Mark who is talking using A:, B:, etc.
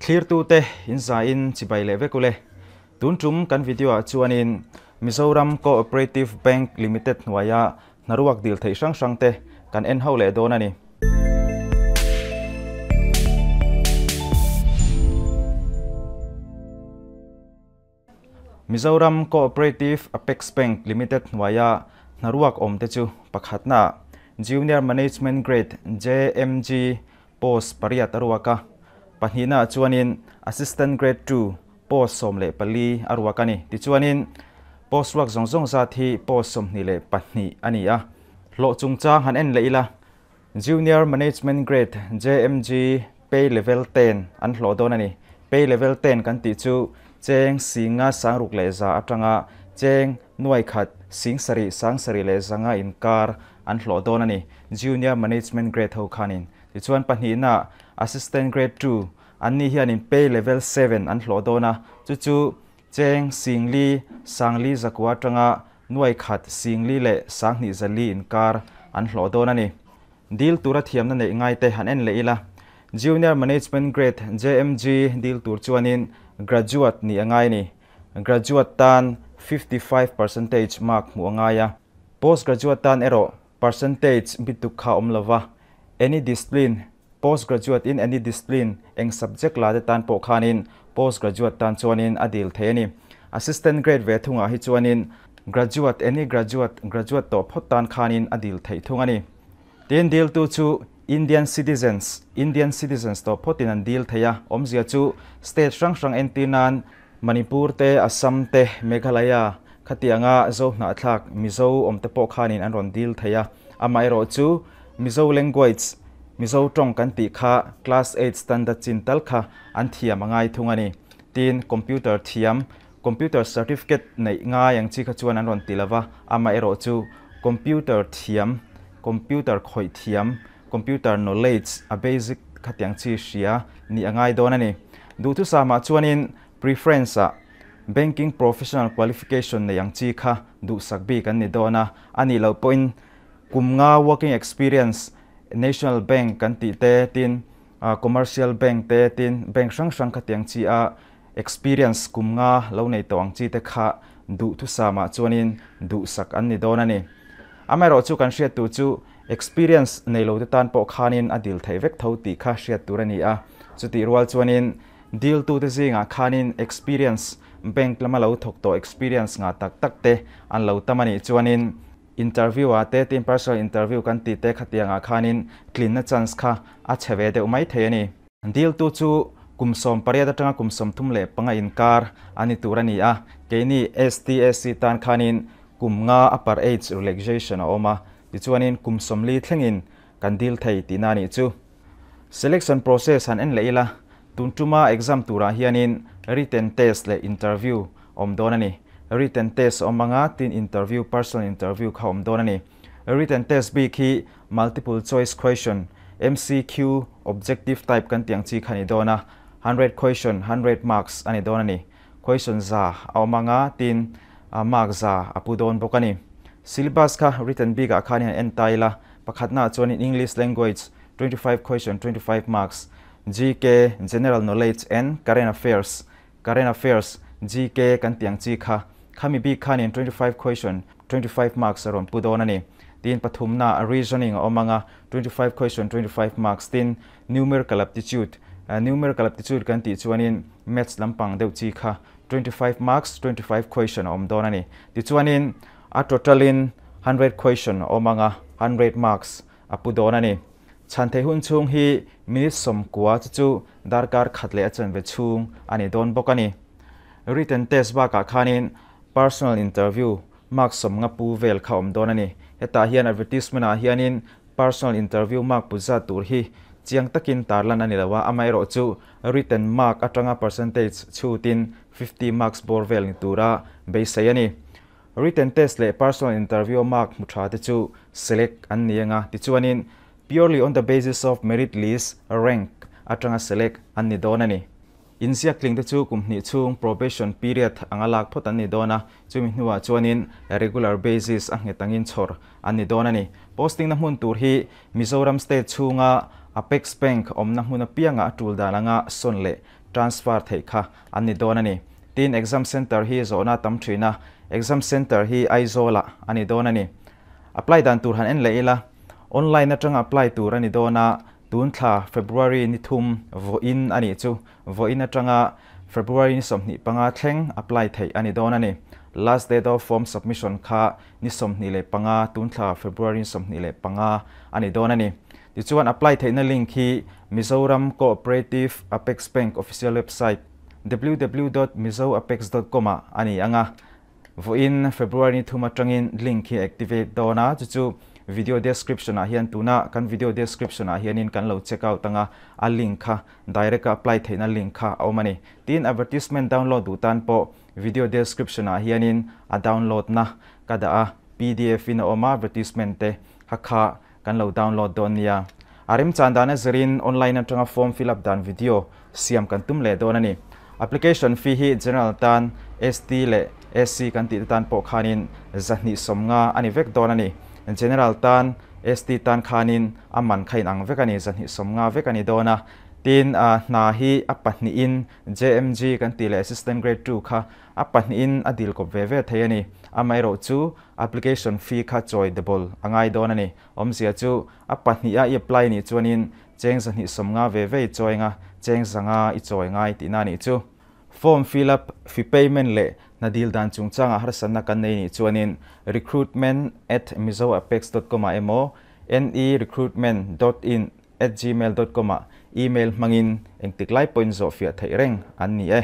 A: Thlirtute in zain chibai leh vek ule. Tun tum kan video ah chuanin Mizoram Cooperative Bank Limited hnuaia hnaruak dil theih hrang hrang te kan en ho leh dawn a ni. Mizoram Cooperative Apex Bank Limited hnuaia hnaruak awm te chu pakhatna Junior Management Grade, JMG, post pariat a ruak a, pahnihnaah chuanin Assistant Grade ii post 14 a ruak a ni. Tichuanin post ruak zawng zawng zat hi post 22 a ni a. Hlawh chungchang han en leh ila, Junior Management Grade, JMG, Pay Level 10 an hlawh dawn a ni. Pay Level 10 kan tih chu cheng 56,100 atanga cheng 107,700 inkar an hlawh dawn a ni, Junior Management Grade ho khanin. Tichuan pahnihna Assistant Grade 2 an ni hianin Pay Level 7 an hlawh dawn a, chu chu cheng 44,900 atanga 14,204 inkar an hlawh dawn a ni. Dil tura thiamna neih ngai te han en leh ila, Junior Management Grade, JMG, dil tur chuanin graduate nih a ngai a ni. Graduate tan 55 percentage mark hmuh a ngai a. Post graduate tan erawh percentage bituk kha awm lova, any discipline, post graduate in any discipline, eng subject la te tan pawh khanin post graduate tan chuanin a dil thei a ni. Assistant grade ve thungah hi chuanin graduate, any graduate, graduate tawh phawt tan khanin a dil theih thung a ni. Tin, diltu chu Indian citizens, Indian citizens tawh phawtin an dil thei a, awmzia chu state hrang hrang entir nan Manipur te, Assam te, Meghalaya khatianga Zo hnahthlak Mizo awm te pawh khanin an rawn dil thei a, amaherawh chu Mizo language, Mizo tawng kan tih kha class eight standard chin tal kha an thiam a ngai thung a ni. Tin, computer thiam, computer certificate neih ngai ang chi kha chuan an rawn ti lova, amaherawh chu computer thiam, computer khawih thiam, computer knowledge a basic khatiang chi hria nih a ngai dawn a ni. Duhthusam ah chuanin preference ah banking professional qualification nei ang chi kha duhsak bik an ni dawn a, a nih loh pawhin kum nga working experience National Bank kan tih te tin Commercial Bank te tin bank hrang hrang khatiang chi a experience kum nga lo nei tawh ang chi te kha duhthusam ah chuanin duhsak an ni dawn a ni. Amaherawh chu kan hriat tur chu experience nei lo te tan pawh khanin a dil theih vek tho tih kha hriat tur a ni a. Chutih rual chuanin diltu te zingah khanin experience bank lama lo thawk tawh experience ngah tak tak te an lo tam a nih chuanin interview ah te tin personal interview kan tih te khatiangah khanin tlinna chance kha a chhe ve deuh mai thei a ni. Diltu chu kum 18 atanga kum 35 inkar a ni tur a ni a, keini STSC tan khanin kum nga upper age relaxation a awm a, tichuanin kum 40 thlengin kan dil thei tihna a nih chu. Selection process han en leh ila, tun tuma exam turah hianin written test leh interview awm dawn a ni. Written test a awm anga tin interview, personal interview kha awm dawn a ni. Written test bik hi multiple choice question, MCQ, objective type kan tih ang chi kha a ni dawn a, 100 question, 100 marks a ni dawn a ni. Question 100 a awm anga tin mark 100 a pu dawn bawk a ni. Syllabus kha written bikah khan hian en ta ila, pakhatnaah chuanin English language, 25 question, 25 marks, GK, General Knowledge and Current Affairs, Current Affairs, GK kan tih ang chi kha, khami bik khanin 25 question, 25 marks a rawn pu dawn a ni. Tin pathumna Reasoning a awm anga, 25 question, 25 marks, tin Numerical Aptitude, Numerical Aptitude kan tih chuanin Maths lampang deuh chi kha 25 marks, 25 question a awm dawn a ni. Tichuanin a total in 100 question a awm anga, 100 marks a pu dawn a ni. Chhan theih hun chhung hi minute 90 chu chu darkar khat leh a chanve chhung a ni dawn bawk a ni. Written test bakah khanin personal interview mark 50 pu vel kha awm dawn a ni. Hetah hian advertisement ah hianin personal interview mark pu zat tur hi chiang takin tarlan a ni lo a, amaherawh chu written mark atanga percentage chhutin 50 marks bawr vel ni tura beisei a ni. Written test leh personal interview mark hmu tha te chu select an ni anga, tichuanin purely on the basis of merit list rank atanga select an ni dawn a ni. Inziak tling te chu kum hnih chhung probation period anga lak phawt an ni dawn a, chumi hnuah chuanin regular basis a nghet angin chhawr an ni dawn a ni. Posting na hmun tur hi Mizoram state chhunga Apex Bank awmna hmun apianga a tul dan anga sawn leh transfer theih kha an ni dawn a ni. Tin, exam center hi zawhna tam thin a, exam center hi Aizawl-ah a ni dawn a ni. Apply dan tur han en leh ila, online atanga apply tur a ni dawn a, tun thla February ni thum vawiin a nih chu, vawiin atanga February ni 25 thleng apply theih a ni dawn a ni. Last date of form submission kha ni 25, tun thla February ni 25 a ni dawn a ni. Tichuan apply theihna link hi Mizoram Cooperative Apex Bank official website www.mizoapex.com ah a ni ang a. Vawiin February ni thum atangin link hi activate dawn a, chu chu video description ah hian tuna kan video description ah hianin kan lo check out anga a link kha direct a apply theihna link kha a awm a ni. Tin, advertisement download duh tan pawh video description ah hianin a download na ka dah a, pdf in a awm a advertisement te kha kha kan lo download dawn nia. A remchan dana zirin online atanga form fill up dan video siam kan tum leh dawn a ni. Application fee hi general tan, ST leh SC kan tih te tan pawh khanin 250 a ni vek dawn a ni. General tan, ST tan khanin a man kha inang vek a ni, 250 vek a ni dawn a. Tin, hna hi a pahnihin JMG kan tih leh Assistant Grade 2 kha a pahnihin a dil kawp ve ve thei a ni. Amaherawh chu application fee kha chawi double a ngai dawn a ni. Awmzia chu a pahniha i apply nih chuanin cheng 250 ve ve i chawi anga cheng 500 i chawi ngai tihna a nih chu. Form fill up, fee payment leh hna dil dan chungchangah harsatna kan nei nih chuanin recruitment@mizoapex.com ah emaw nerecruitment.in@gmail.com ah email hmangin engtik lai pawhin zawhfiah theih reng an ni e.